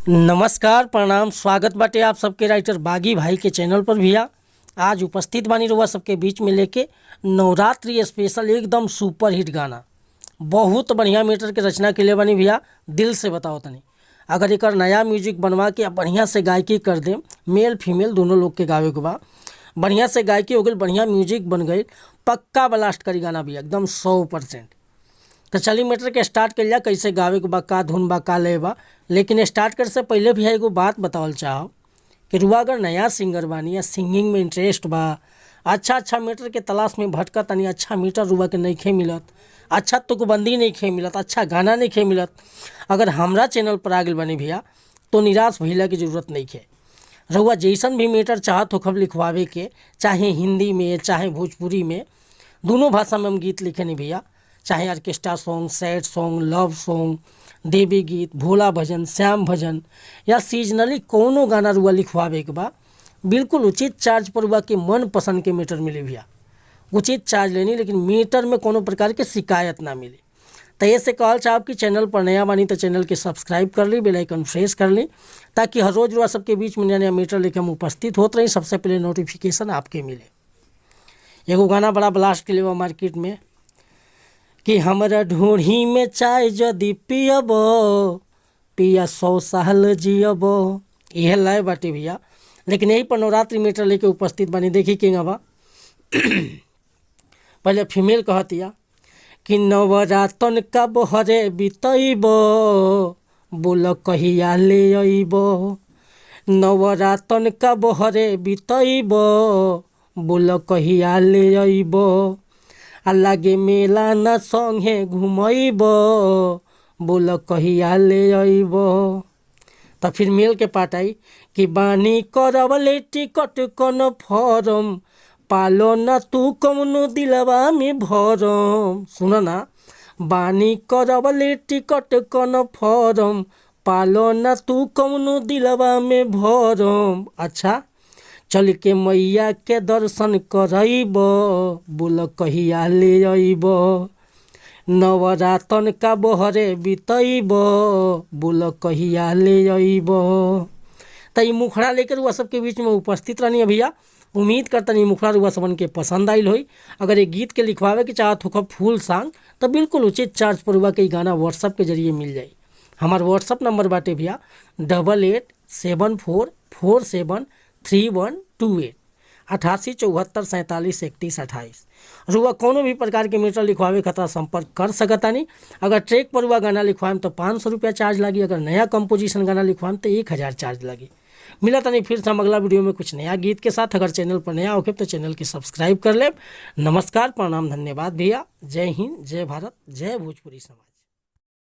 नमस्कार, प्रणाम, स्वागत बाटे आप सबके राइटर बागी भाई के चैनल पर भैया। आज उपस्थित बानी रुआ सबके बीच में लेके नवरात्रि स्पेशल एकदम सुपर हिट गाना। बहुत बढ़िया मीटर के रचना के लिए बानी भैया। दिल से बताओ तनी, अगर एकर नया म्यूजिक बनवा के बढ़िया से गायकी कर दे, मेल फीमेल दोनों लोग के गावे के बा, बढ़िया से गायकी हो गई, बढ़िया म्यूजिक बन गई, पक्का ब्लास्ट करी गाना भी एकदम 100%। तो चलिए मीटर के स्टार्ट कर लिया, कैसे गावे के बा, का धुन बा, का लय बा। लेकिन स्टार्ट करे से पहले भी एगो बात बतावल चाहो कि रुआ अगर नया सिंगर बानी या सिंगिंग में इंटरेस्ट बा, अच्छा अच्छा मीटर के तलाश में भटकत तनी, अच्छा मीटर रुआ के नइखे मिलत, अच्छा तुकबंदी नइखे मिलत, अच्छा गाना नइखे मिलत, अगर हमरा चैनल पर आ गइल बानी भैया तो निराश भइला के जरूरत नइखे। रउआ जैसन भी मीटर चाहत होखब लिखवावे के, चाहे हिंदी में चाहे भोजपुरी में, दोनों भाषा में हम गीत लिखेनी भैया, चाहे orchestra song, sad song, love song, देवी गीत, भोला भजन, श्याम भजन या सीजनली कोनो गाना रुआ लिखवावे के बा, बिल्कुल उचित चार्ज पर रुआ के मन पसंद के मीटर मिली भैया। उचित चार्ज लेनी, लेकिन मीटर में कोनो प्रकार के शिकायत ना मिली। तो ये से कहल चाहब कि चैनल पर नया बानी तो चैनल के सब्सक्राइब कर ली, बेल आइकन प्रेस कर ली, ताकि हर रोज़ रुआ सबके बीच में नया नया मीटर लेके हम उपस्थित होते रही, सबसे पहले नोटिफिकेशन आपके मिले। एगो गाना बड़ा ब्लास्ट के लिए मार्केट में कि हमरा ढूढ़ी में चाय जदि पियब, पिया 100 साल जियब। यह लय बाटे भैया, लेकिन यही पर नवरात्रि मीटर लेके उपस्थित बानी। देखी के बा, पहले फीमेल कहतिया कि नवरातन का बहरे बितैब, बोल कहिया ले अइब। नवरातन का बहरे बितैब, बोल कहिया ले अइब। आ लागे मेला न संगे घुमैब, बोल कहिया ले अइब। तो फिर मेल के पार्ट आई कि बानी करवले टिकट कन्फर्म, पालो न तू कौनो दिलवा में भरम। सुन ना, बानी करवले टिकट कन्फर्म, पालो न तू कौनो दिलवा में भरम। अच्छा चल के मैया के दर्शन करैब, बोल कहिया ले अइब। नवरातन का बहरे बितैब, बोल कहिया ले अइब। तो ई मुखड़ा लेकर रुआ सबके बीच में उपस्थित रहनी भैया। उम्मीद करतनी ई मुखड़ा रुआ सबन के पसंद आइल होई। अगर ये गीत के लिखवावे के चाहत होखब फुल सॉन्ग तो बिल्कुल उचित चार्ज पर रुआ के ई गाना व्हाट्सअप के जरिए मिल जाई। हमार व्हाट्सअप नंबर बाटे भैया 8874 47 3128, 88 74 47 31 28। रुआ कोनो भी प्रकार के मीटर लिखवावे खतरा संपर्क कर सकतानी। अगर ट्रैक पर रुआ गाना लिखवाएम तो 500 रुपया चार्ज लागी, अगर नया कंपोजिशन गाना लिखवाएम तो 1000 चार्ज लागी। मिला तनी फिर से हम अगला वीडियो में कुछ नया गीत के साथ। अगर चैनल पर नया होखे तो चैनल के सब्सक्राइब कर लेब। नमस्कार, प्रणाम, धन्यवाद भैया। जय हिंद, जय भारत, जय भोजपुरी समाज।